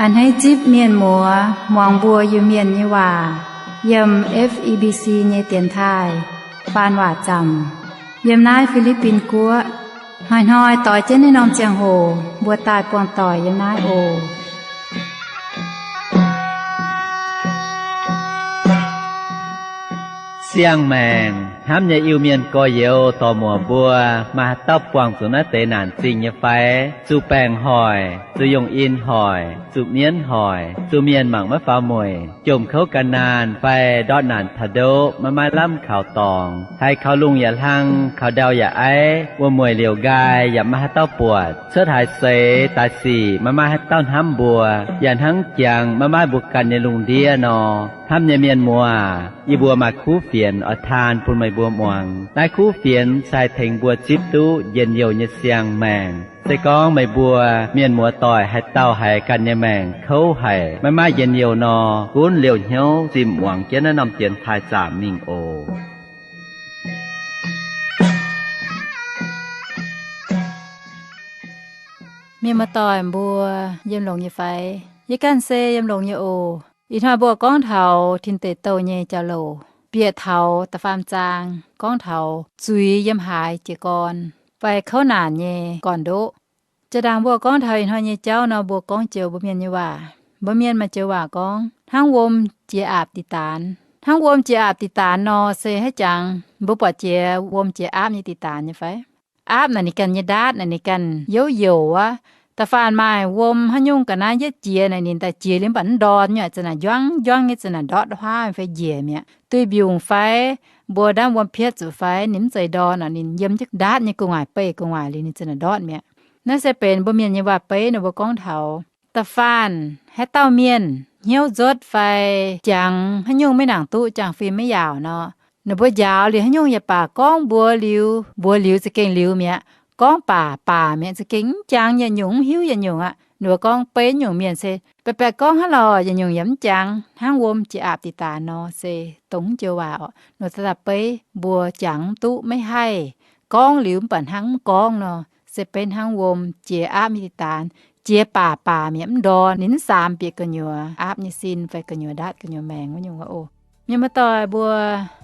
A'hneiv zipv mienh muoz muangx mbuo Iu-Mienh nyei waac yiem F E B C nyei dienx taaih faan waac zaamc yiem naaiv Fi^li^bin Guoqv. Hnoi-hnoi doix jienv naaiv norm ziangh hoc mbuo daaih buangh doic yiem naaiv oc. Siang-maengc hnamv nyei Iu-Mienh gorx-youz dorc-muoc mbuo, maaih haaix dauh buangh zuqc naaiv deix naanc zingh nyei fai? Zuqc baengc hoic, zuqc yungh in hoic, zuqc mienv hoic, zuqc mienh mangc maiv faaux mueic, jomc kouv gan naanh fai ndortv naanc taux ndoqv maiv maaih lamh kaux dorngx, haiz kaux lungh yaac hlang, kaux ndau yaac aiv, wuom-mueic liouc nqaai yaac maiv maaih haaix dauh buatc, cuotv haaix seix daaih sic maiv maaih haaix dauh hnamv mbuo, yaac hnangv jangx maiv maaih mbuo ganh nyei lungh ndiev nor. Hnamv nyei mienh muoz, yie mbuo maaih kuv fienx oix taan bun meih mbuo muangx. Naaiv kuv fienx se haih tengx mbuo zipv duqv njien-youh nyei siang-maengc. Se gorngv meih mbuo mienh muoz doic haaix dauh haiz ganh nyei maengc kouv haic, maiv maaih njien-youh nor, gunv liouh hnyouv zimh muangx jienv naaiv norm dienx taaih zaamc mingh oc. Mienh muoz doic mbuo yiem longx nyei fai? Yie ganh se yiem longx nyei oc. Ih hnoi mbuo gorngv taux tin deic douh nyei jauv louc, bieqc taux da'faam zaang gorngv taux zuiz yiem haaix jiez gorn fai kouv naanc nyei gorn-ndoqv. Jaa-ndaangc mbuo gorngv taux ih hnoi nyei jauv nor, mbuo gorngv joux mbuo mienh nyei waac. Mbuo mienh maaih joux waac gorngv, hnangv wuom jiex aapc diqc daanx. Hnangv wuom jiex aapc diqc daanx nor, se haaix jangx mbuo buatc jiex wuom jiex aapv nyei diqc daanx nyei fai? Aapv naaic ninh ganh nyei ndaatv naaic ninh ganh youv youc aqv. Da'faanh maaih wuom haaix nyungc ga'naaiv yietv jiex naaic ninh daaih jiex liuz mv baac mv ndorn nyei, zanc naaic njuangv njuangv nyei, zanc naaic ndortv huaav fai njiec mi'aqv. Duih mbiungc fai mbuo ndaamv wuom pietv zuqc fai ninh mv zeiz ndorn naaic ninh yiem jienv ndaatv nyei gu'nguaaic beih gu'nguaaic liuz ninh zanc naaic ndortv mi'aqv. Naaiv se benx mbuo mienh nyei waac-beiv nor mbuo gorngv taux da'faanh haaix dauh mienh hnyouv nzuotv fai jangx haaix nyungc maiv nangc duqv, jangx fim maiv yaauc nor, ninh mbuo njaaux liuz haaix nyungc yaac baac gorngv mbuox liuz, mbuox liuz za'gengh liuz mi'aqv. Gorngv baac baac mi'aqv, za'gengh mv jangx yietc nyungc, mv hiuv yietc nyungc aqv. Ninh mbuo gorngv beiv nyungc mienh se baeqc baeqc gorngv hnangv lorqc, yietc nyungc yaac mv jangx. Hnangv wuom jiex aapv diqc daanx nor, se dongh joux waac oc. Ninh mbuo daaih beiv mbuo jangx mv duqv maiv haih, gorngv liuz mv baac hnangv mv gorngv nor, se beiv hnangv wuom jiex aapv nyei diqc daanx, jiex baac baac mi'aqv, mv ndorn, ninh mv saamx bieqc gu'nyuoz aapv nyei sin fai gu'nyuoz ndaatv gu'nyuoz maengx wuov nyungc oc. Mienh muoz-doic mbuo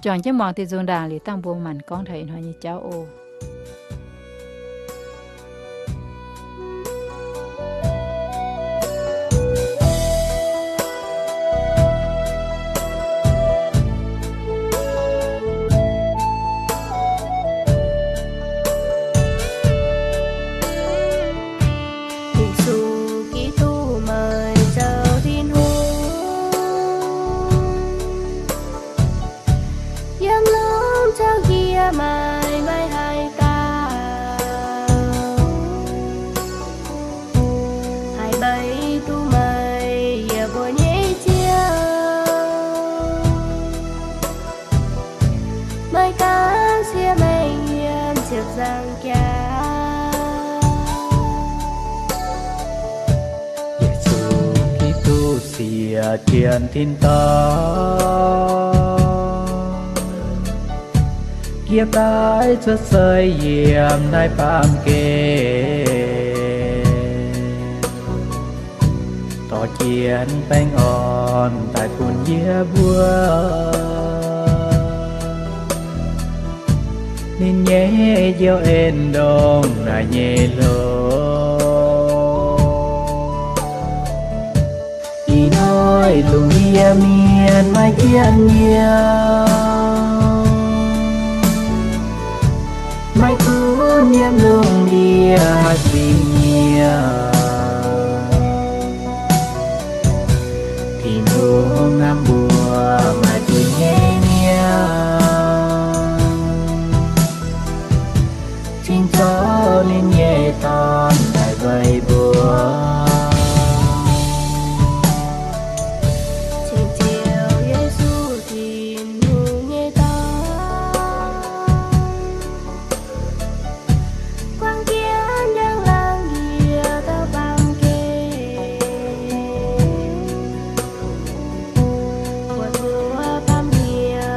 juangc jienv muangx diuh nzung ndaangc liuz dangh mbuo maanc gorngv taux ih hnoi nyei jauv oc. Yesu Giduc meih zoux Tin-Hungh, yiem lungh jauv yie maiv maaih haaix dauh haih mbeix duqv meih yiem mbuo nyei ziangh. Meih ganh siev mengh yiem ziepc nzaangc jaax. Yesu Giduc siec jienv tin-dorngh, yiem daaih cuotv seix yiem naaiv baamh gen, dorh jienv baengh orn daaih bun yie mbuo. Ninh nyei njoux en ndongc naaiv nyei hlo. Ih hnoi lungh ndiev mienh maiv jienv yiem, maiv gunv yiem lungh ndiev haih fingx yiem, Tin-Hungh hnamv mbuo maaih zuiz nyei mienh, cingx zorqv ninh nyei Dorn daaih mbeix mbuo. Ceng Ziouv Yesu, Tin-Hungh nyei Dorn, guangc jienv njang-laangc yiem dauh baamh gen, buatc mbuo baamh mienh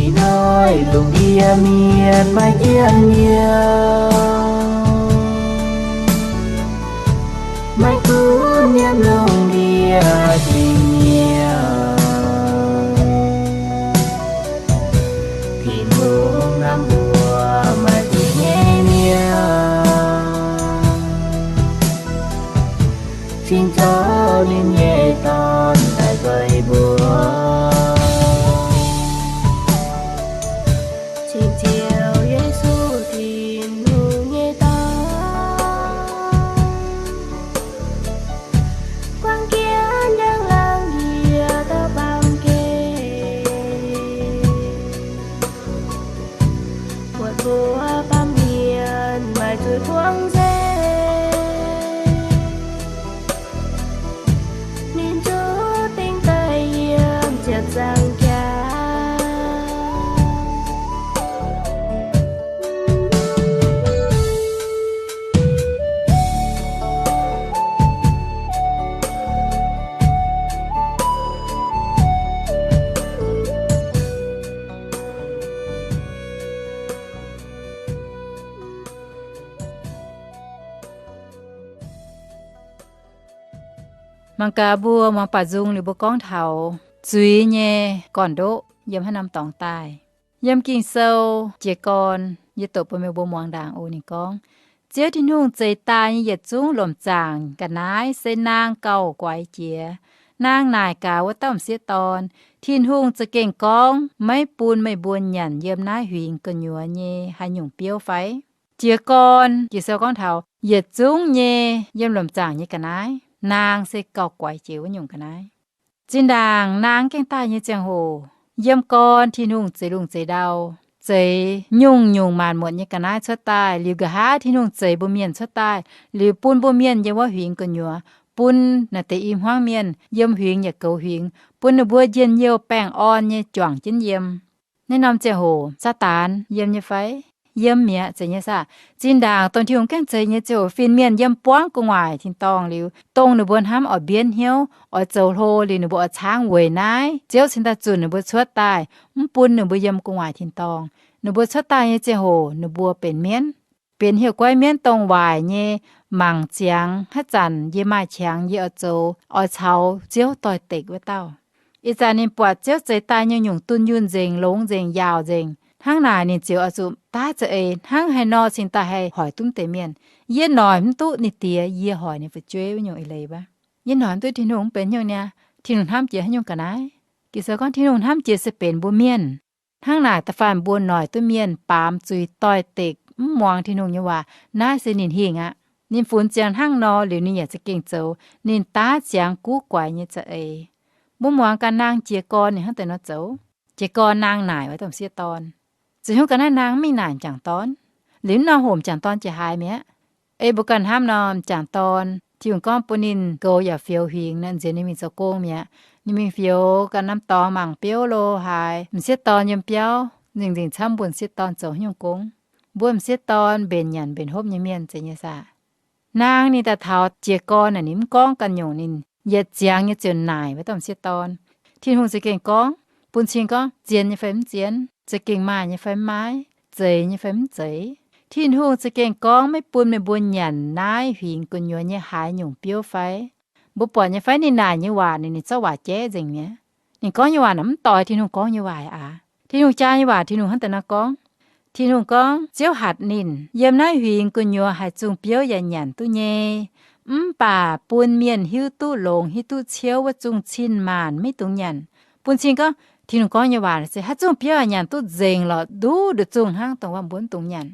Ih hnoi lungh ndiev mienh maiv jienv yie, maiv gunv yiem lungh ndiev dingc mienh, Tin-Hungh hnamv mbuo maiv zuqc nyei mienh, cingx zorqv ninh nyei Dorn daaih nzueic mbuo. Cing-Nzioux Yesu, Tin-Hungh nyei Dorn, guangc jienv njang-laangc yie dauh baamh gen, buatc mbuo baamh mienh maaih zuiz buangv nzengc, ninh zungv dingh daaih yiem ziepc nzaangc jaax. Mangc gaax mbuo muangx baac nzung liuz mbuo gorngv taux zuiz nyei gorn-ndoqv yiem haaix norm dorngx daaih. Yiem Ging-Sou jiez gorn yie doqc bun meih mbuo muangx ndaangc oc. Ninh gorngv, Ziouv Tin-Hungh zeix daaih nyei yietc zungv lomc zaangc ga'naaiv se naang gauh guaix jiex. Naang naaic gaax wuov dauh m'sieqv dorn, Tin-Hungh za'gengh gorngv, maiv bun meih mbuo nyanc yiem naaiv huingx gu'nyuoz nyei haaix nyungc biouv fai? Jiez gorn Ging-Sou gorngv taux yietc zungv nyei yiem lomc zaangc nyei ga'naaiv, naang se gauh guaix jiex wuov nyungc ga'naaiv. Zinh ndaangc naang gengh daaih nyei ziangh hoc, yiem gorn Tin-Hungh zeix lungh zeix ndau, zeix nyungc-nyungc maanc muotc nyei ga'naaiv cuotv daaih, liuz nqa'haav Tin-Hungh zeix mbuo mienh cuotv daaih, liuz bun mbuo mienh yiem wuov huingx gu'nyuoz, bun naaiv deix i hmuangv mienh yiem huingx yaac goux huingx, bun ninh mbuo njien-youh baengh orn nyei juangc jienv yiem. Naaiv norm ziangh hoc Saadaan yiem nyei fai? Yiem mi'aqv, zeiz nyei saah? Zinh ndaangc dongh Tin-Hungh gengh zeix nyei ziouc fin-mienh yiem buangv gu'nguaaic tin-dorngh liuz, dongh ninh mbuo hnamv oix mbienv hnyouv, oix zoux hlo liuz ninh mbuo oix caangv weic naaiv Ziouv cingx daaih zunc ninh mbuo cuotv daaih, mv bun ninh mbuo yiem gu'nguaaic tin-dorngh. Ninh mbuo cuotv daaih nyei ziangh hoc ninh mbuo benx mienv, benx heuc guaiv mienv dongh waaic nyei, mangc ziangx haaix zanc yie maaih qangx yie oix zoux, oix caux Ziouv doix-dekc wuov dauh. Ih zanc ninh buatc Ziouv zeix daaih nyungc-nyungc dunh yunh nzengc, longx nzengc, yaauc nzengc. Hnangv naaic ninh ziouc oix zuqc daav za'eix hnangv haaix nor cingx daaih haih hoic duqv deix mienh. Yie noic mv duqv ninh diex, yie hoic ninh fu'jueiv wuov nyungc eix leiz wuov. Yie noic mv duqv Tin-Hungh mv benx nyungc niaa. Tin-Hungh hnamv jiex haaix nyungc ga'naaiv? Ging-Sou gorngv Tin-Hungh hnamv jiex se benx mbuo mienh. Hnangv naaic da'faanh mbuo noic duqv mienh baamz zuiz doix-dekc mv muangx Tin-Hungh nyei waac, naaiv se ninh hingh aqv. Ninh funx ziangx hnangv nor liuz ninh yaac za'gengh zoux. Ninh daav ziangx guv guaix nyei za'eix. Mbuo muangx ganh naang jiez gorn ninh hnangv deix nor zoux. Jiez gorn naang naaic wuov dauh m'sieqv dorn. Ziouc hnyouv ga'naaiv naang mv mingh naaic m'jangc dorn. Liuz mv nor hoc m'jangc dorn jiex haaix mi'aqv. Ei mbuo ganh hnamv nor, m'jangc dorn Tin-Hungh gorngv bun ninh goux yaac fioux huingx nor, nziex ninh mingh zoux gong mi'aqv. Ninh mingh fioux ganh norm dorngx mangc biouv lo haaix, m'sieqv dorn yiem biauv nzengc nzengc camv mbuo m'sieqv dorn zoux haaix nyungc gong. Mbuo m'sieqv dorn mbenc nyanc mbenc hopv nyei mienh, zeiz nyei saah? Naang ninh daaih taux jiez gorn naaic ninh mv gorngv ganh nyungc, ninh yietc ziangx nyei ziouc naaic wuov dauh m'sieqv dorn. Tin-Hungh za'gengh gorngv, bun cing gorngv zien nyei fai mv zien, za'gengh maaih nyei fai mv maaih, zeiz nyei fai mv zeiz. Tin-Hungh za'gengh gorngv maiv bun meih mbuo nyanc naaiv huingx gu'nyuoz nyei haaix nyungc biouv fai? Mbuo buatc nyei fai ninh naaic nyei waac naaic ninh zorqv waac jaiv nzengc mi'aqv. Ninh gorngv nyei waac naaic mv doix Tin-Hungh gorngv nyei waac aqv. Tin-Hungh jaa nyei waac Tin-Hungh hnangv deix nor gorngv. Tin-Hungh gorngv Ziouv hatc ninh, yiem naaiv huingx gu'nyuoz haaix zungh biouv yaac nyanc duqv nyei, mv baac bun mienh hiuv duqv longx hiuv duqv ciouv wuov zungh cin-maanc maiv dungx nyanc. Bun cing gorngv, Tin-Hungh gorngv nyei waac se haaix zungh biouv yaac nyanc duqv nzengc lorqc, nduqc nduqc zungh hnangv, dongh wuov mbuo mv dungx nyanc.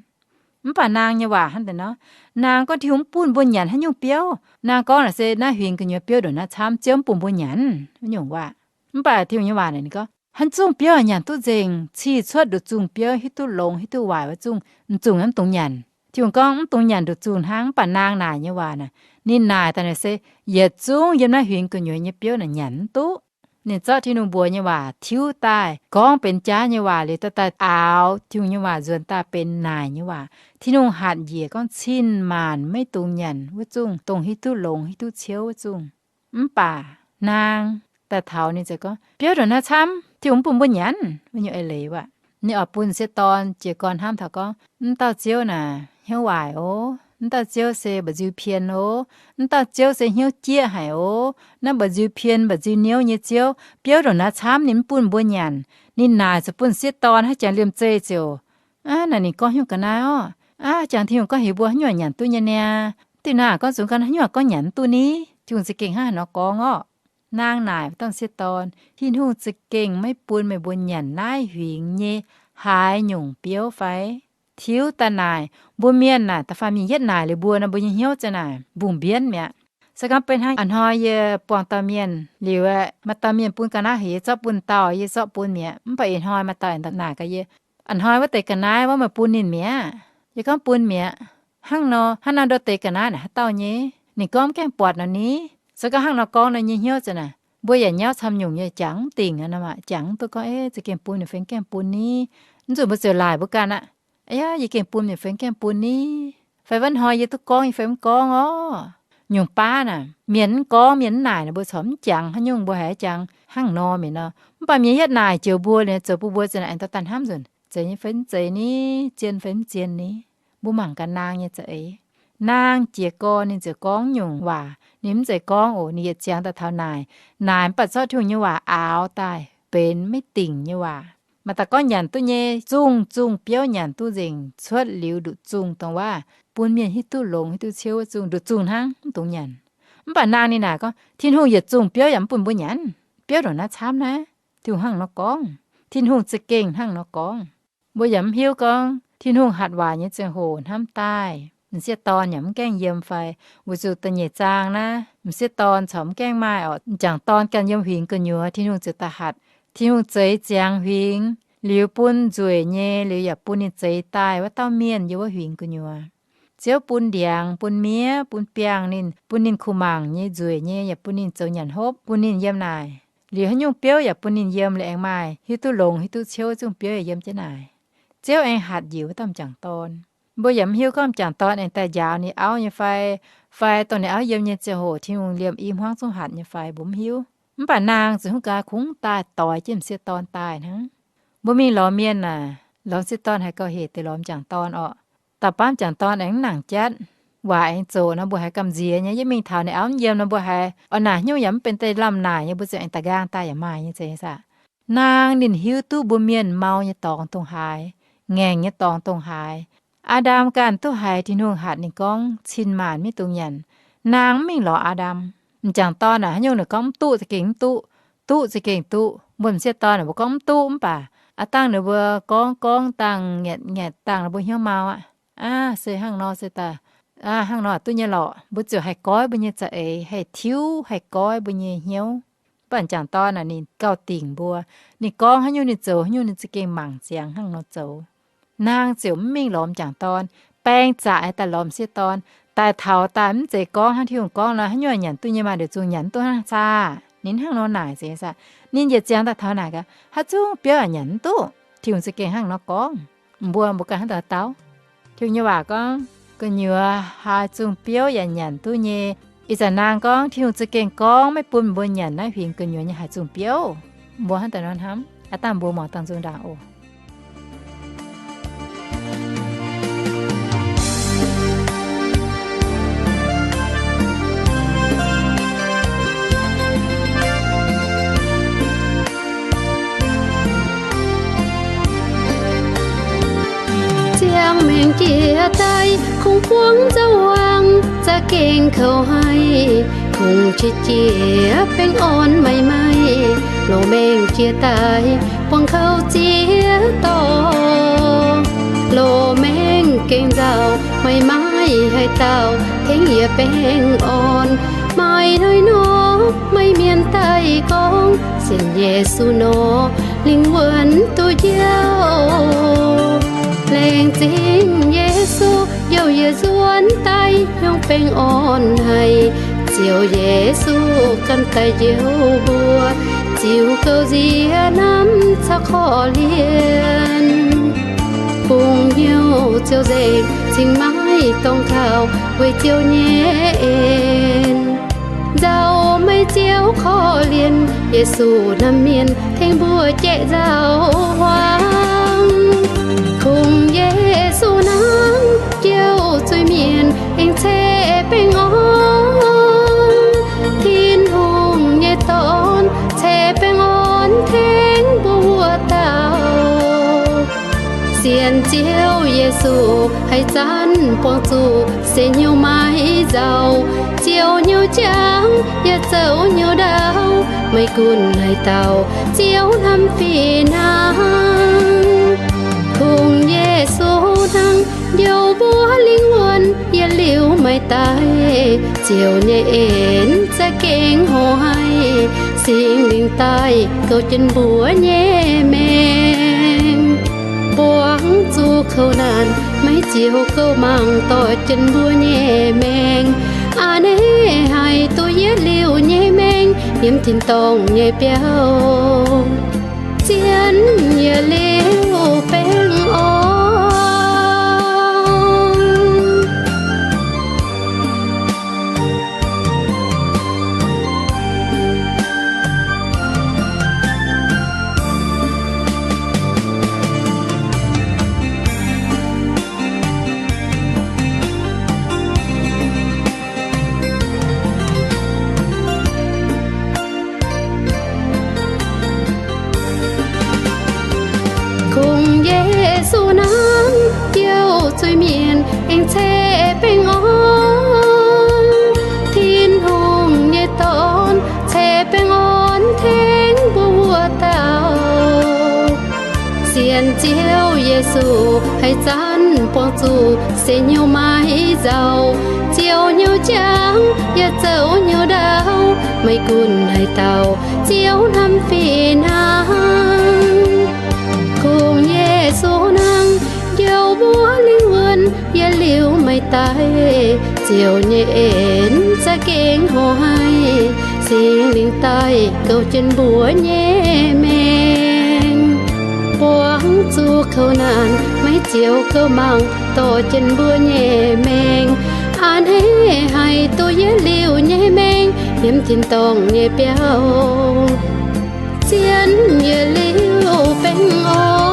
Mv baac naang nyei waac hnangv deix nor, naang gorngv Tin-Hungh mv bun mbuo nyanc haaix nyungc biouv. Naang gorngv naaic se naaiv huingx gu'nyuoz biouv ndongc naaiv camv, Ziouv mv bun mbuo nyanc wuov nyungc waac. Mv baac Tin-Hungh nyei waac naaic ninh gorngv, haaix zungh biouv yaac nyanc duqv nzengc, cih cuotv nduqc zungh biouv, hiuv duqv longx hiuv duqv waaic wuov zungh, m'zungh mv dungx nyanc. Tin-Hungh gorngv mv dungx nyanc nduqc zungh hnangv. Mv baac naang naaic nyei waac naaic, ninh naaic daaih naaic se yietc zungv yiem naaiv huingx gu'nyuoz nyei biouv naaic nyanc mv duqv. Ninh zorqv Tin-Hungh mbuox nyei waac tiuv daaih, gorngv benx jaav nyei waac liuz, daaih daaih aaux Tin-Hungh nyei waac nzuonx daaih benx naaic nyei waac. Tin-Hungh hatc njiec gorngv cin-maanc maiv dungx nyanc wuov zungh, dongh hiuv duqv longx hiuv duqv ciouv wuov zungh. Mv baac naang daaih taux ninh ziouc gorngv, biouv ndongc naaiv camv, Tin-Hungh mv bun mbuo nyanc, wuov nyungc eix leiz aqv. Ninh oix bun m'sieqv dorn jiez gorn hnamv taux gorngv, M'dauh Ziouv naaic hnyouv waaic oc. M'dauh Ziouv se mba'nziu pien oc. M'dauh Ziouv se hnyouv jieqv haic oc. Naaiv mba'nziu pien mba'nziu niouv nyei Ziouv, biouv ndongc naaiv camv ninh mv bun mbuo nyanc. Ninh naaic zuqc bun m'sieqv dorn haaix jangx liemh zeih ziouc, aav, naaic ninh gorngv hnyouv ga'naaiv orqc. Aav, jangx Tin-Hungh gorngv heuc mbuo haaix nyungc nyanc duqv nyei niaa. Diuh naaiv gorngv zungx ga'naaiv haaix nyungc gorngv nyanc mv duqv ni? Tin-Hungh za'gengh hnangv haaix nor gorngv orqc. Naang naaic wuov dauh m'sieqv dorn, Tin-Hungh za'gengh maiv bun meih mbuo nyanc naaiv huingx nyei haaix nyungc biouv fai? Tiuv daaih naaic, mbuo mienh naaic da'faanh mingh yietv naaic liuz mbuo nor, mbuo nyei hnyouv ziouc naaic mbungh mbienv mi'aqv. Se gorngv beiv hnangv a'hnoi yie buangh dauh mienh liuz aeqv, maaih dauh mienh bun ga'naaiv heuc yie zorqv bun dauh, yie zorqv bun mi'aqv. Mv baac ih hnoi maaih dauh aengx naaic gaax yie, A'hnoi wuov deix ga'naaiv wuov meih bun ninh mi'aqv? Yie gorngv, Bun mi'aqv. Hnangv nor, hnangv naaiv ndo deix ga'naaiv naaic haaix dauh nyei? Ninh gorngv, Mv gaengh buatc nor ni. Se gorngv hnangv nor gorngv nor nyei hnyouv ziouc naaic, mbuo yaac nyauv camv nyungc nyei jangx mv dingc aqv nor maah, jangx mv duqv gorngv, Ei, za'gengh bun ninh fai mv gaengh bun ni? Mv zuqc mbuo ziouc laaic mbuo ganh aqv. Aa, yie gengh bun ninh fai mv gaengh bun ni? Fai wuov hnoi yie duqv gorngv nyei fai mv gorngv orqc? Nyungc baav naaic, mienh mv gorngv, mienh mv naaic nor, mbuo corc mv jangx haaix nyungc, mbuo haiz jangx hnangv nor mienh nor. Mv baac mienh yietv naaic joux mbuo liuz, zoux bun mbuo ziouc naaic aengx dorh daaih hnamv nzunc, zeiz nyei fai mv zeiz ni? Zien fai mv zien ni? Mbuo mangc gaax naang nyei za'eix. Naang jiez gorn ninh ziouc gorngv nyungc waac. Ninh mv zeiz gorngv oc, ninh yietc ziangx daaih taux naaic. Naaic mv baac zorqv Tin-Hungh nyei waac aaux daaih benx maiv dingc nyei waac. Maaih daaih gorngv nyanc duqv nyei, zungh zungh biouv nyanc duqv nzengc, cuotv liuz nduqc zungh dongh waac, bun mienh hiuv duqv longx hiuv duqv ciouv wuov zungh, nduqc zungh hnangv, mv dungx nyanc. Mv baac naang ninh naaic gorngv, Tin-Hungh yietc zungh biouv yaac mv bun mbuo nyanc. Biouv ndongc naaiv camv naaiv, Tin-Hungh hnangv nor gorngv. Tin-Hungh za'gengh hnangv nor gorngv. Mbuo yaac mv hiuv gorngv Tin-Hungh hatc waaic nyei ziangh hoc hnamv daaih, m'sieqv dorn yaac mv gaengh yiem fai. Weic zuqc da'nyeic zaang naaiv, m'sieqv dorn corc mv gaengh maaih orqc, m'jangc dorn ganh yiem huingx gu'nyuoz, Tin-Hungh ziouc daaih hatc. Tin-Hungh zeix ziangx huingx liuz bun nzueic nyei, liuz yaac bun ninh zeix daaih wuov dauh mienh yiem wuov huingx gu'nyuoz. Ziouv bun ndiangx, bun miev, bun biangh ninh, bun ninh kuh mangc nyei, nzueic nyei, yaac bun ninh zoux nyanc hopv, bun ninh yiem naaic. Liuz haaix nyungc biouv yaac bun ninh yiem, liuz aengx maaih hiuv duqv longx hiuv duqv ciouv zungh biouv yaac yiem jienv naaic. Ziouv aengx hatc njiec wuov dauh m'jangc dorn. Mbuo yaac mv hiuv gorngv m'jangc dorn aengx daaih njaaux ninh auv nyei fai, fai dongh ninh auv yiem nyei ziangh hoc Tin-Hungh liemh i hmuangv zungv hatc nyei fai, mbuo mv hiuv. Mv baac naang ziouc hungh gaax kungx daaih doix jienv m'sieqv dorn daaih hnangv. Mbuo mingh lorz mienh naaic, lorz m'sieqv dorn haiz gauh hec deix lorz m'jangc dorn orqc. Dauh baav m'jangc dorn aengx mv nangc jatv, waac aengx zoqc nor, mbuo haiz gamh nziex nyei. Yie mingh taux ninh auv mv yiem nor, mbuo haiz oix naaic haaix nyungc yaac mv benx deix lamh naaic nyei, mbuo ziouc aengx da'nqaang daaih yaac maaih nyei zeiz aqv. Naang ninh hiuv duqv mbuo mienh mau nyei dorngx dongh haaix, ngaengc nyei dorngx dongh haaix. Aa^ndam ganh duqv haiz Tin-Hungh hatc ninh gorngv cin maanc maiv dungx nyanc. Naang mv mingh lorz Aa^ndam. M'jangc dorn naaic haaix nyungc ninh gorngv mv duqv za'gengh mv duqv, duqv za'gengh duqv. Mbuo m'sieqv dorn naaic mbuo gorngv mv duqv, mv baac aav dangh ninh mbuo gorngv gorngv dangh ngaetc ngaetc dangh ninh mbuo hnyouv mau aqv. Aav, se hnangv nor se daaih, aav, hnangv nor duqv nyei lorqc. Mbuo ziouc haih goiv mbuo nyei za'eix, haih tiuv, haih goiv mbuo nyei hnyouv. Mv baac m'jangc dorn naaic ninh gauh dingc mbuo. Ninh gorngv haaix nyungc ninh zoux haaix nyungc, ninh za'gengh mangc ziangx hnangv nor zoux. Naang ziouc mv mingh lorz m'jangc dorn, baeng zaqc daaih lorz m'sieqv dorn. Daaih taux daaih mv zeiz gorngv hnangv Tin-Hungh gorngv nor, haaix nyungc nyanc duqv nyei maaih nduqc zungh nyanc mv duqv hnangv caah. Ninh hnangv nor naaic zeiz aqv. Ninh yietc ziangx daaih taux naaic gaax, haaix zungv biouv yaac nyanc mv duqv. Tin-Hungh za'gengh hnangv nor gorngv. Mbuo, mbuo ganh hnangv daaih dau. Tin-Hungh nyei waac gorngv, gu'nyuoz haaix zungh biouv yaac nyanc duqv nyei. Ih zanc naang gorngv Tin-Hungh za'gengh gorngv maiv bun mbuo nyanc naaiv huingx gu'nyuoz nyei haaix zungh biouv. Mbuo hnangv daaih nor hnamv, aav dangh mbuo muangx dangh nzung ndaangc oc. Ziangh maengc jiex daaih kungx buangv nzauh hmuangx, za'gengh kouv haic, kungx qiex jiez baengh orn maiv maaih. Loz-maengc jiex daaih buangh kouv ziex dorngx, loz-maengc gengh nzauh, maiv maaih haaix dauh tengx yie baengh orn. Maaih hnoi nor, maaih mienh daaih gorngv, sienx Yesu nor, lingh wuonh duqv njoux. Laengz zingh Yesu, youh yie nzuonx daaih hnyouv baengh orn haic. Ziouv Yesu ganh daaih njoux mbuo, ziux gouv nziex hnamv caux korv-lienh. Bungx hnyouv ziouc nzengc, cingx maiv dorngx kaux weic Ziouv nyei en. Nzauh maiv ziouc korv-lienh, Yesu hnamv mienh tengx mbuo jaiv nzauh hmuangx. Sienx Ziouv Yesu haih zanc buangh zuqc se hnyouv maiv nzauh. Ziouv hnyouv jangx yaac zoux hnyouv ndau, meih gunv haaix dauh Ziouv hnamv fih hnangv. Kungx Yesu hnangv njoux mbuo lingh wuonh, yietc liuz maiv daaih. Ziouv nyei en za'gengh hnangv haaix, Singx Lingh daaih gouv jienv mbuo nyei maengc. Buangv zuqc kouv naanc, maiv ziouc gouv mangc dorh jienv mbuo nyei maengc. A'hneiv haic duqv yietc liuz nyei maengc yiem tin-dorngh nyei biauv, zien yietc liuz baengh orn. Kungx Yesu hnangv youh zuiz-mienh aengx ceix baengh orn. Tin-Hungh nyei Dorn ceix baengh orn tengx mbuo wuov dauh. Sienx Ziouv Yesu haih zanc buangh zuqc se hnyouv maiv nzauh. Ziouv hnyouv jangx yaac zoux hnyouv ndau, meih gunv haaix dauh Ziouv hnamv fih hnangv. Kungx Yesu hnangv njoux mbuo lingh wuonh, yietc liuz maiv daaih. Ziouv nyei en za'gengh hnangv haaix, Singx Lingh daaih gouv jienv mbuo nyei maengc. Buangv zuqc kouv naanc, maiv ziouc gouv mangc dorh jienv mbuo nyei maengc. A'hneiv haic duqv yietc liuz nyei maengc yiem tin-dorngh nyei biauv, zien yietc liuz baengh orn.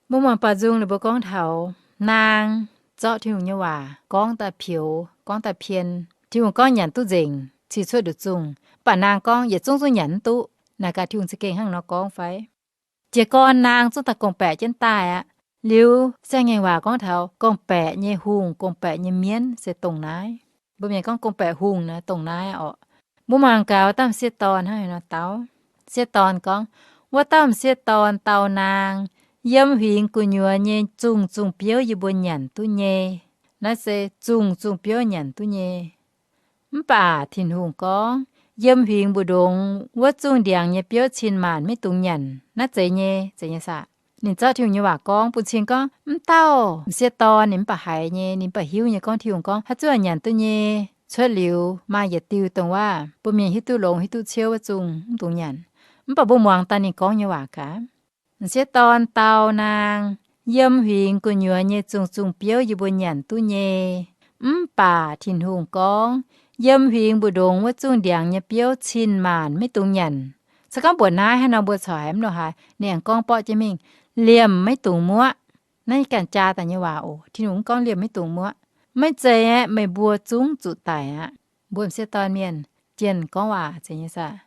Mbuo mangc baaux nzung ninh mbuo gorngv taux naang zorqv Tin-Hungh nyei waac gorngv daaih pioux, gorngv daaih pien. Tin-Hungh gorngv nyanc duqv nzengc, cih cuotv nduqc zungh. Mv baac naang gorngv yietc zungv zungv nyanc mv duqv. Naaic gaax Tin-Hungh za'gengh hnangv nor gorngv fai? Jiez gorn naang zungv daaih gorngv-baeqc jienv daaih aqv. Liuz Saeng-Ngaengc Waac gorngv taux gorngv-baeqc nyei hungh, gorngv-baeqc nyei mienv se dongh naaiv. Mbuo mienh gorngv gorngv-baeqc hungh naaiv dongh naaiv orqc. Mbuo mangc gaax wuov dauh m'sieqv dorn hnangv haaix nor dau. M'sieqv dorn gorngv, wuov dauh m'sieqv dorn dau naang, yiem huingx gu'nyuoz nyei zungh zungh biouv yie mbuo nyanc duqv nyei. Naaiv se zungh zungh biouv nyanc duqv nyei. Mv baac Tin-Hungh gorngv, yiem huingx mbu'ndongx wuov zungh ndiangx nyei biouv cin maanc maiv dungx nyanc. Naaiv zeiz nyei, zeiz nyei saah? Ninh zorqv Tin-Hungh nyei waac gorngv bun cing gorngv, mv dauh m'sieqv dorn ninh mv baac haiz nyei, ninh mv baac hiuv nyei gorngv Tin-Hungh gorngv haaix zanc nyanc duqv nyei. Cuotv liuz maaih yietc diuh dongh waac bun mienh hiuv duqv longx hiuv duqv ciouv wuov zungh mv dungx nyanc. Mv baac mbuo muangx daaih ninh gorngv nyei waac gaax. M'sieqv dorn dau naang, yiem huingx gu'nyuoz nyei zungh zungh biouv yie mbuo nyanc duqv nyei. Mv baac Tin-Hungh gorngv, yiem huingx mbu'ndongx wuov zungh ndiangx nyei biouv cin maanc maiv dungx nyanc. Se gorngv mbuoqc naaiv hnangv nor mbuo corc haiz mv lo haaix. Ninh aengx gorngv borqv jienv mingh, liemh maiv dungx muoqv. Naaiv nyei ganh jaa daaih nyei waac oc. Tin-Hungh mv gorngv liemh maiv dungx muoqv. Maiv zeiz aeqv, meih mbuo zungv zuqc daic aqv. Mbuo m'sieqv dorn mienh jienh gorngv waac zeiz nyei saah?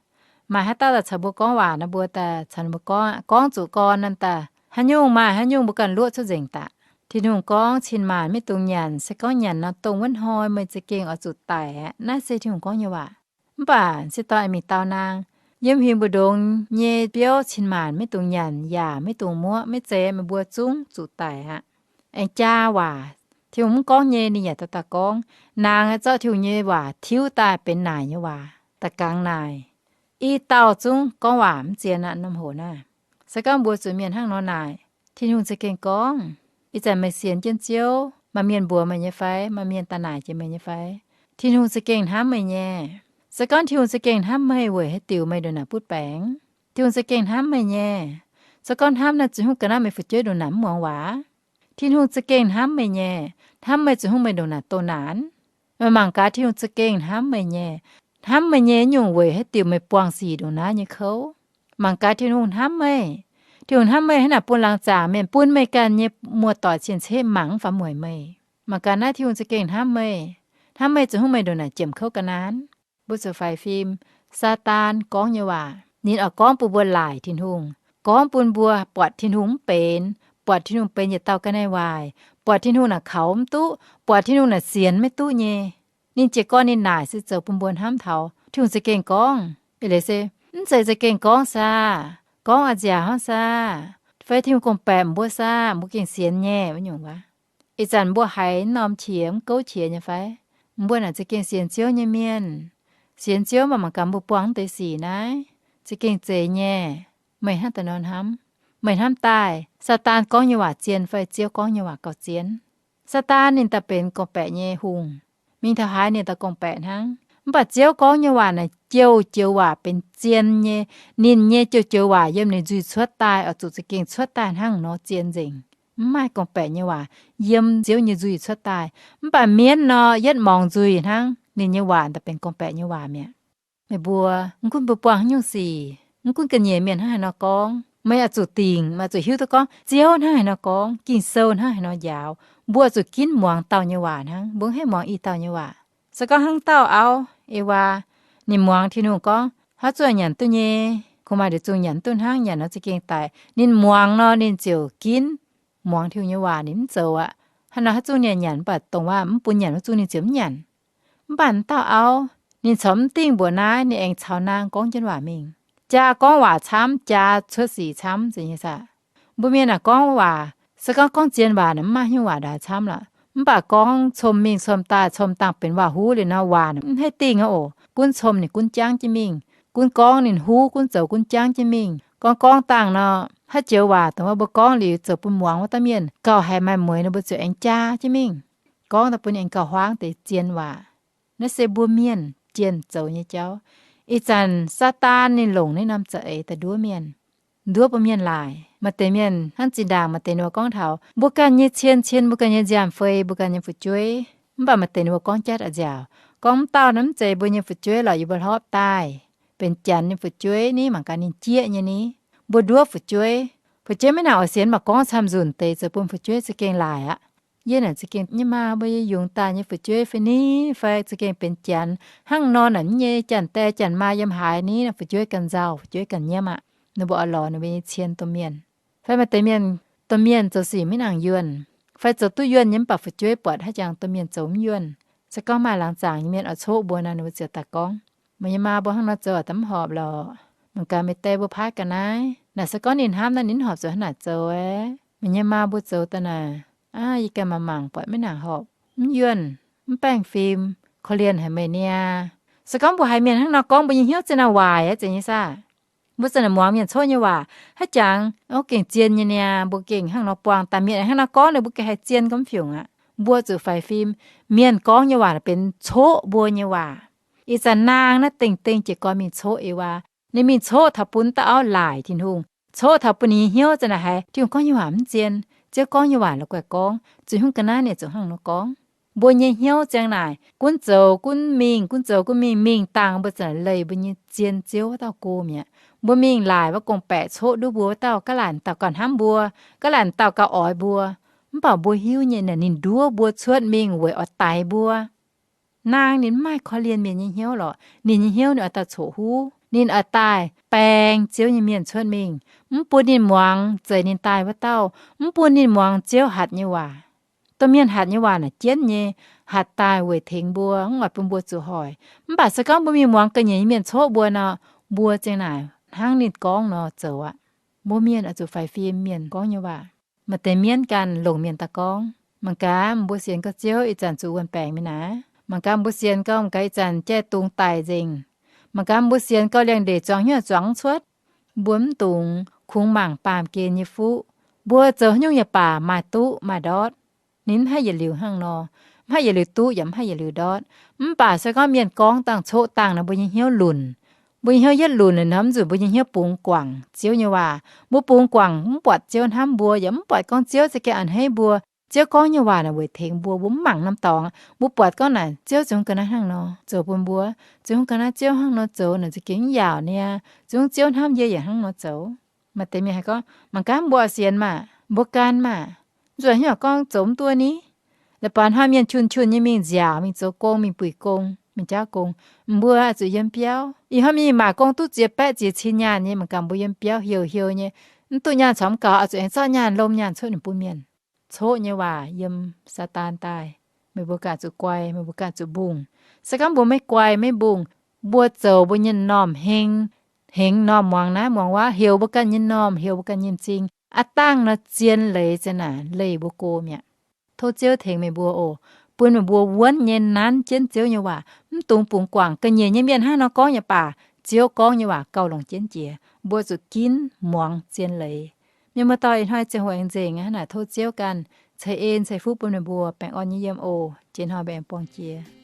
Maaih haaix dauh daaih caux mbuo gorngv waac nor, mbuo daaih caux ninh mbuo gorngv, gorngv zuqc gorn nor daaih, haaix nyungc maaih haaix nyungc mbuo ganh luoqc cuotv nzengc daaih. Tin-Hungh gorngv cin maanc maiv dungx nyanc, se gorngv nyanc nor dongh wuov hnoi meih za'gengh oix zuqc daic aqv. Naaiv se Tin-Hungh gorngv nyei waac. Mv baac m'sieqv dorn aengx mingh dau naang, yiem huingx mbu'ndongx nyei biouv cin maanc maiv dungx nyanc yaac maiv dungx muoqv, maiv zeiz meih mbuo zungv zuqc daic aqv. Aengx jaa waac, Tin-Hungh mv gorngv nyei ninh yaac daaih daaih gorngv. Naang zorqv Tin-Hungh nyei waac tiuv daaih benx naaic nyei waac daaih gangx naaic. I dauh zungv gorngv waac mv zien aqv norm hoc naaiv. Se gorngv mbuo zuqc mienh hnangv nor naaic, Tin-Hungh za'gengh gorngv, ih zanc meih sienx jienv Ziouv, maaih mienh mbuox meih nyei fai? Maaih mienh daaih naaic jiex meih nyei fai? Tin-Hungh za'gengh hnamv meih nyei. Se gorngv Tin-Hungh za'gengh hnamv meih weic haaix diuc meih ndongc naaic butv baengx? Tin-Hungh za'gengh hnamv meih nyei. Se gorngv hnamv naaiv, zuqc hnyungv ga'naaiv meih fu'jueiv ndongc naaic mv muangx waac? Tin-Hungh za'gengh hnamv meih nyei. Hnamv meih zuqc hnyungv meih ndongc naaic doh naanc. Meih mangc gaax, Tin-Hungh za'gengh hnamv meih nyei. Hnamv meih nyei nyungc weic haaix diuc meih buangh sic ndongc naaiv nyei kouv? Mangc gaax Tin-Hungh hnamv meih. Tin-Hungh hnamv meih hnangv naaic bun laangz zaangc mienh, bun meih ganh nyei muoz-doic cien-ceqv mangc mv faaux mueic meih. Mangc gaax naaiv Tin-Hungh za'gengh hnamv meih. Hnamv meih zoux hungh meih ndongc naaic jiemc kouv ga'naaiv. Mbuo zuqc faix fim. Saadaan gorngv nyei waac ninh oix gorngv bun mbuo laaic Tin-Hungh, gorngv bun mbuo buatc Tin-Hungh mv benx, buatc Tin-Hungh benx yietc dauh ga'naaiv waaic, buatc Tin-Hungh naaic kaux mv duqv, buatc Tin-Hungh naaic sienx maiv duqv nyei. Ninh jiez gorn ninh naaic se zoux bun mbuo hnamv taux Tin-Hungh za'gengh gorngv. Eix leiz se mv zeiz za'gengh gorngv saah, gorngv a'nziaauc hnangv saah, fai Tin-Hungh gorngv-baeqc mbuo saah, mbuo gengh sienx nyei wuov nyungc waac. Ih zanc mbuo haiz norm qiex mv gouv qiex nyei fai? Mbuo naaic za'gengh sienx Ziouv nyei mienh. Sienx Ziouv mv baac mangc gaax mbuo buangh mv deix sic naaiv za'gengh zeiz nyei. Meih hnangv da'nor hnamv, meih hnamv daaih Saadaan gorngv nyei waac zien fai Ziouv gorngv nyei waac gauh zien? Saadaan ninh daaih benx gorngv-baeqc nyei hungh. Mingh taux haaix ninh daaih gorngv-baeqc hnangv. Mv baac Ziouv gorngv nyei waac naaic joux-joux waac benx zien nyei. Ninh nyei joux-joux waac yiem ninh nzuih cuotv daaih oix zuqc za'gengh cuotv daaih hnangv nor zien nzengc. Mv maaih gorngv-baeqc nyei waac yiem Ziouv nyei nzuih cuotv daaih. Mv baac mienv nor yietv morngx nzuih hnangv, ninh nyei waac daaih benx gorngv-baeqc nyei waac mi'aqv. Meih mbuo, mv gunv mbuo buangh haaix nyungc sic, mv gunv ga'nyiec mienh hnangv haaix nor gorngv, meih oix zuqc dingc, meih oix zuqc hiuv duqv gorngv Ziouv hnangv haaix nor gorngv, Ging-Sou hnangv haaix nor njaaux. Mbuo oix zuqc ginv muangx dauh nyei waac hnangv, mbuo mv haih muangx i dauh nyei waac. Se gorngv hnangv dauh auv, Ewaa, ninh muangx Tin-Hungh gorngv, haaix zungv nyanc duqv nyei, kungx maaih ndeic zungh nyanc duqv hnangv, nyanc nor za'gengh daic. Ninh muangx nor, ninh ziouc ginv muangx Tin-Hungh nyei waac, ninh mv zoux aqv. Hnangv nor haaix zungv ninh nyanc, mv baac dongh waac mv bun nyanc wuov zungv ninh ziouc mv nyanc. Mv baac dauh auv, ninh corc mv dingh mbuoqc naaiv, ninh aengx caux naang gorngv jienv waac mingh. Jaa gorngv waac camv, jaa cuotv sic camv, zeiz nyei saah? Mbuo mienh naaic gorngv waac, se gorngv gorngv zien waac naaic mv maaih haaix nyungc waac ndaix camv lorqc. Mv baac gorngv com mingh com daaih, com dangh benx waac-huv liuz nor, waac naaic mv haih dingh aqv oc. Gunv com ninh gunv jangv jienv mingh, gunv gorngv ninh huv, gunv zoux gunv jangv jienv mingh. Gorngv gorngv dangh nor, haaix joux waac dongh wuov mbuo gorngv liuz zoux bun muangx wuov dauh mienh gauh haiz maaih mueix nor, mbuo ziouc aengx jaa jienv mingh. Gorngv daaih bun aengx gauh huaangv deix zien waac. Naaiv se mbuo mienh jienh zoux nyei jauv. Ih zanc Saadaan ninh longc naaiv norm za'eix daaih nduov mienh, nduov bun mienh laaic. Maaih deix mienh hnangv zinh ndaangc maaih deix ninh mbuo gorngv taux mbuo ganh nyei cien, cien mbuo ganh nyei nziaamv-fei, mbuo ganh nyei fu'jueiv. Mv baac maaih deix ninh mbuo gorngv jatv a'nziaauc, gorngv mv dauh naaiv mv zeiz mbuo nyei fu'jueiv lorqc, yie mbuo hlorpv daaih. Benx Janx nyei fu'jueiv ni, mangc gaax ninh jieqv nyei ni. Mbuo nduov fu'jueiv, fu'jueiv maiv nangc oix sienx, mv baac gorngv camv nzunc deix zoux bun fu'jueiv za'gengh laaic aqv. Yie naaic za'gengh nyei maa mbuo nyei yungz daaih nyei fu'jueiv fai ni, fai za'gengh benx Janx hnangv nor naaic, mv nyei Janx-die Janx-maa yiem haaix ni, fu'jueiv ganh nzauh, fu'jueiv ganh nyiemv aqv. Ninh mbuo oix lorz ninh mbuo nyei cien domh mienh. Fai maaih deix mienh, domh mienh zoux sic maiv nangc yuonh, fai zoux duqv yuonh nyei mv baac fu'jueiv buatc haaix jangx domh mienh zoux mv yuonh. Se gorngv maaih laangz zaangc nyei mienh oix coqv mbuo nor, ninh mbuo ziouc daaih gorngv, meih nyei maa mbuo hnangv nor zoux daaih mv horpc lorqc. Mangc gaax meih die mbuo paaiv ga'naaiv naaic, se gorngv ninh hnamv naaiv ninh mv horpc zuqc hnangv naaic zoux aqv. Meih nyei maa mbuo zoux daaih naaic, aa, yie ganh mangc mangc buatc maiv nangc horpc, mv yuonh, mv baengh fim, korv-lienh haic meih niaa. Se gorngv mbuo haiz mienh hnangv nor gorngv, mbuo nyei hnyouv za'gengh naaic waaic aqv, zeiz nyei saah? Mbuo za'gengh muangx mienh coqv nyei waac, haaix jangx, o, gengh zien nyei niaa, mbuo gengh hnangv nor buangh daaih, mienh hnangv nor gorngv ninh mbuo gengh haih zien gormx fiungc aqv. Mbuo zuqc faix fim. Mienh gorngv nyei waac benx coqv mbuo nyei waac. Ih zanc naang naaiv dengh dengh jiez gorn mingh coqv Ewaa. Ninh mingh coqv taux bun dauh auv laaic Tin-Hungh, coqv taux bun ninh nyei hnyouv za'gengh naaic haiz Tin-Hungh gorngv nyei waac mv zien, Ziouv gorngv nyei waac la'guaih gorngv, zuqc hnyouv ga'naaiv ninh zuqc hnangv nor gorngv. Mbuo nyei hnyouv za'gengh naaic gunv zoux gunv mingh, gunv zoux gunv mingh, mingh dangh mbuo za'gengh leih mbuo nyei zien Ziouv wuov dauh go mi'aqv. Mbuo mingh laaic wuov gorngv-baeqc coqv nduov mbuo wuov dauh, ga'laaic dauh gauh hnamv mbuo, ga'laaic dauh gauh oix mbuo, mv baac mbuo hiuv nyei naaic ninh nduov mbuo cuotv mingh weic oix daix mbuo. Naang ninh mv maaih korv-lienh mienh nyei hnyouv lorqc. Ninh nyei hnyouv ninh oix daaih coqv huv, ninh oix daaih baeng Ziouv nyei mienh cuotv mingh, mv bun ninh muangx zeix ninh daaih wuov dauh, mv bun ninh muangx Ziouv hatc nyei waac. Domh mienh hatc nyei waac naaic jienv nyei, hatc daaih weic tengx mbuo, mv oix bun mbuo zuqc hoic. Mv baac se gorngv mbuo mingh muangx ga'nyiec nyei mienh coqv mbuo nor, mbuo za'gengh naaic hnangv ninh gorngv nor zoux aqv. Mbuo mienh oix zuqc faix fim mienh gorngv nyei waac. Maaih deix mienv ganh longc mienh daaih gorngv, mangc gaax mbuo sienx gau Ziouv ih zanc zuqc wuon-baengc mingh naaic. Mangc gaax mbuo sienx gau, mangc gaax ih zanc jai-dungz daic nzengc. Mangc gaax mbuo sienx gau liangx-ndeic zuangx hnyouv zuangx cuotv. Mbuo mv dungx kungx mangc baamh gen nyei fuqv. Mbuo zoux haaix nyungc yaac baac maaih duqv maaih ndortv. Ninh mv haih yietc liuz hnangv nor, mv haih yietc liuz duqv yaac mv haih yietc liuz ndortv. Mv baac se gorngv mienh gorngv dangh coqv dangh nor, mbuo nyei hnyouv lunc. Mbuo nyei hnyouv yietv lunc liuz nor, mv zuqc mbuo nyei hnyouv bungx guangc Ziouv nyei waac. Mbuo bungx guangc mv buatc Ziouv hnamv mbuo, yaac mv buatc gorngv Ziouv za'gengh a'hneiv mbuo. Ziouv gorngv nyei waac naaic weic tengx mbuo, mbuo mv mangc norm dorngx, mbuo buatc gorngv naaic Ziouv zungv ga'naaiv hnangv nor zoux bun mbuo, zungv ga'naaiv Ziouv hnangv nor zoux naaic za'gengh mv yaauc niaa, zungv Ziouv hnamv yie yaac hnangv nor zoux. Maaih deix mienh haiz gorngv, mangc gaax mbuo oix sienx maah, mbuo gan maah, nzuonx hnyouv gorngv zoux mv duqv ni. La'baaix hnoi mienh qun-qun nyei mingh nziaauc, mingh zoux gong, mingh buic gong, mingh jauv gong. Mbuo oix zuqc yiem biauv. Ih hnoi mingh maac gong duqv ziex baeqv ziex cin nyaanh nyei, mangc gaax mbuo yiem biauv hiuv hiuv nyei, mv duqv nyaanh corc mv gaux, oix zuqc aengx zorqv nyaanh lom nyaanh cuotv ninh bun mienh. Coqv nyei waac yiem Saadaan daaih. Meih mbuo ganh zuqc guai, meih mbuo ganh zuqc mbungh. Se gorngv mbuo maiv guai maiv mbungh, mbuo zoux mbuo nyei normh heng, hengx normh muangx naaiv muangx wuov, heuc mbuo ganh nyei normh, heuc mbuo ganh nyei m'zing, aav dangh nor zien leiz za'naaic leih mbuo go mi'aqv. Tov Ziouv tengx meih mbuo oc, bun meih mbuo wuonv nyei nanv jienv Ziouv nyei waac, mv dungx bungx guangc. Ga'nyiec nyei mienh hnangv nor gorngv yaac baac, Ziouv gorngv nyei waac gauh longc jienv jiex. Mbuo zuqc ginv muangx zien leiz. Mienh muoz-doic, ih hnoi ziangh hoc aengx nzengc aqv. Naaic tov Ziouv ganh ceix en ceix fuqv bun meih mbuo, baengh orn nyei yiem oc. Jiex hnoi mbuo aengx buangh jiex.